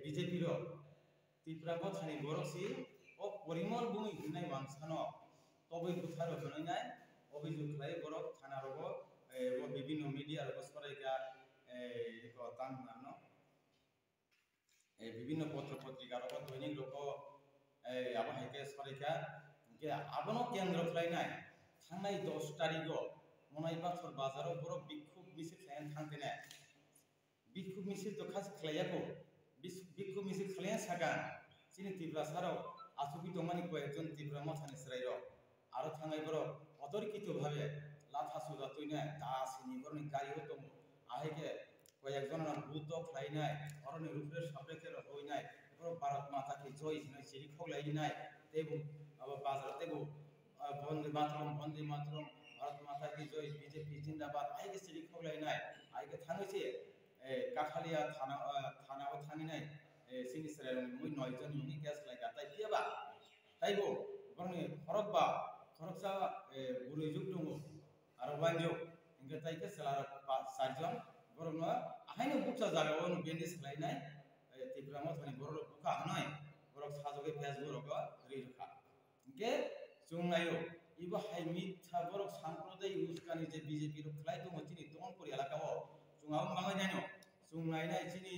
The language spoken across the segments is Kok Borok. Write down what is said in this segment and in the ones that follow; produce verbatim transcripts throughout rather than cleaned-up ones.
B J P rok Tipra Mothani borok si o Porimol Bhumi hinai wangsano tobwi bwtharo hwnwi nai obijok khlai borok thana rogo, eh, o bibinno media rogo soraikha, eh, eko tang hwnano, eh, bibinno potro potrika rogo, doinik rogo, eh, abo hai khe soraikha. Hwnkhe abono kendro khlainai thangnai dos tarigo Monaipathor bazaro borok bikhuk misil khlaiwi thang khe nai. Bikhuk misil to khasi khlaiya ko. Bis-, bikhuk misil khlaiya saka chini Tiprasa rok achugwi tongmani koyekjon Tipra Mothani chwrairok. Aro thangai borok otorkito bhabe latha suda twina da sini borokni gari o tongo. Ahai khe koyekjon no buddo khlainai, oroni rupre sapre khe rohoinai, borok Bharat Mata ki joi hinwi chiri khoklainai, teibo abo bazar teibo, ah, Bonde Mataram, Bonde Mataram, Bharat Mata ki joi, B J P jindabad, ahai khe chiri khoklainai, ahai khe thangwi se eh, Kathalia thana, eh, thana o thangwi nai, eh, chini chwrairokni mui noi joni hwnwi case khlaikha. Tai phiya ba, taibo borokni khorok ba, khoroksa, eh, bwrwi juk tongo, aro uansuk, hwnkhe tai khe chwlarok pa-, charjon, borokno ahaino bukcha jagao no bandage khlainai, eh, Tipra Mothani borok rok bukha hwnwi, borok sajagwi Facebook rogo ri rwkha. Hwnkhe chwng naio, ibo hai mitha borok samprodai uskani je B J P rok khlai tongo chini Donpur elaka o. Chwng abo mangai naino, chwng nainai chini,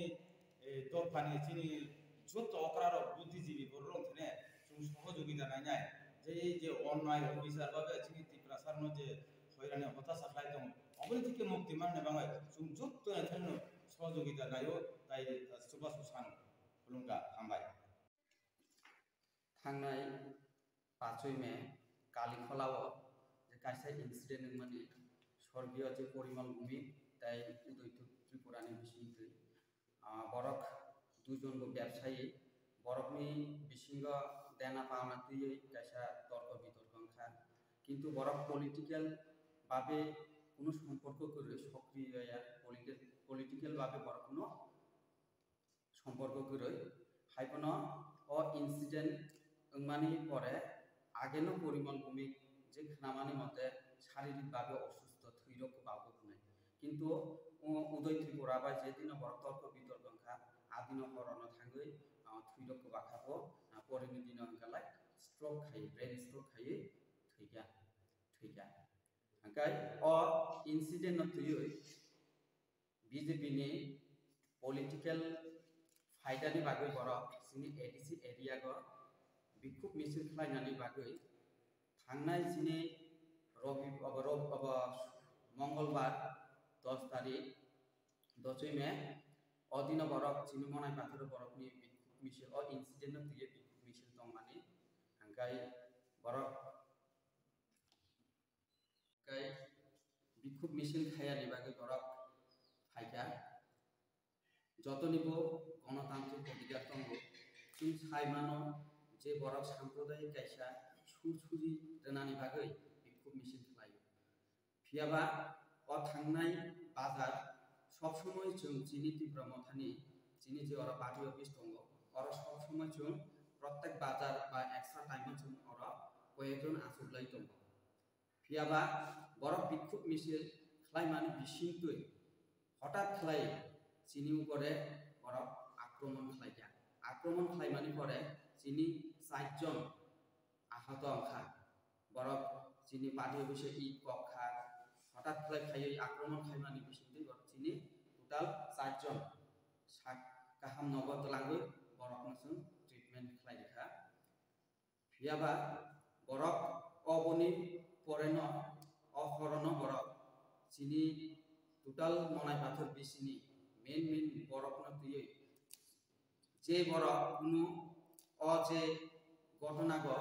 eh, dophani chini joto okra rok buddhijibi borok rok thene chwng sohojogita nainai. Je ei je onnai obisar babe chini Tiprasa rokno je hoirani hotasa khlai tongo, oboni thike mukti manna bagwi chwng joto theno sohojogita naio, tai, eh, chubachu sano. Khulumkha, hambai. Thangnai pachoi me Kalikholao je kaisa incident wngmani sorgiyo je Porimol Bhumi tai Udoy Tripurani bisingtwi, ah, borok duijon bo bebsayi, borokni bisingo dena pauna twiwi kaisa torko bitorko wngkha, kintu borok political babe kuno somporko kwrwi sokriya, political babe borok kuno somporko kwrwi. Haiphano o incident wngmani pore ageno Porimol Bhumik je khnamani mote sharirik bhabe osustho, thwirok kwbangbo hwnwi. Kintu, o, Udoy Tripura bai je dino borok torko bitorko wngkha, a dino horono thangwi, ah, thwirok kwbakha bo, ah, poreni dino hwnkha lai stroke khai, brain stroke khaiwi thwikha, thwikha. Hwnkhe o incident no twiwi B J P ni political phaidani bagwi borok chini A D C area go bikhuk misil khlainani bagwi thangnai chini Robi-, obo, Rob-, obo Mongolbar dos tarik, dosoi May, o dino borok chini Monai Pathor borokni bikhuk misil, o incident no twiwi bikhuk misil tongmani, hwnkhe borok Kai bikhuk misil khayani bagwi borok phaikha. Jotoni bo gonotantrik odhikar tongo. Chwng sai mano je borok samprodayik kaisa sur suri rwnani bagwi bikhuk misil khlaio. Phiyaba o thangnai bazar sob somoi chwng chini Tipra Mothani chini je oro party office tongo, oro sob somoi chwng protek bazar ba extra time o chwng oro koyekjon achuklai tongo. Phiyaba borok bikhuk misil khlaimani bisingtwi hotat khlai chini upore borok akromon khlaikha. Akromon khlaimani pore chini chairjon ahato wngkha. Borok chini party office-o i kok kha, hotat khlai phaiwi akromon khaimani bisingtwi borok chini total chairjon sak kaham nogo twlangwi borokno chwng treatment khlai rikha. Phiyaba borok oboni poreno, o horono borok chini total Monai Pathor bisini main main borokno twiwi je borok kunu o je ghotona go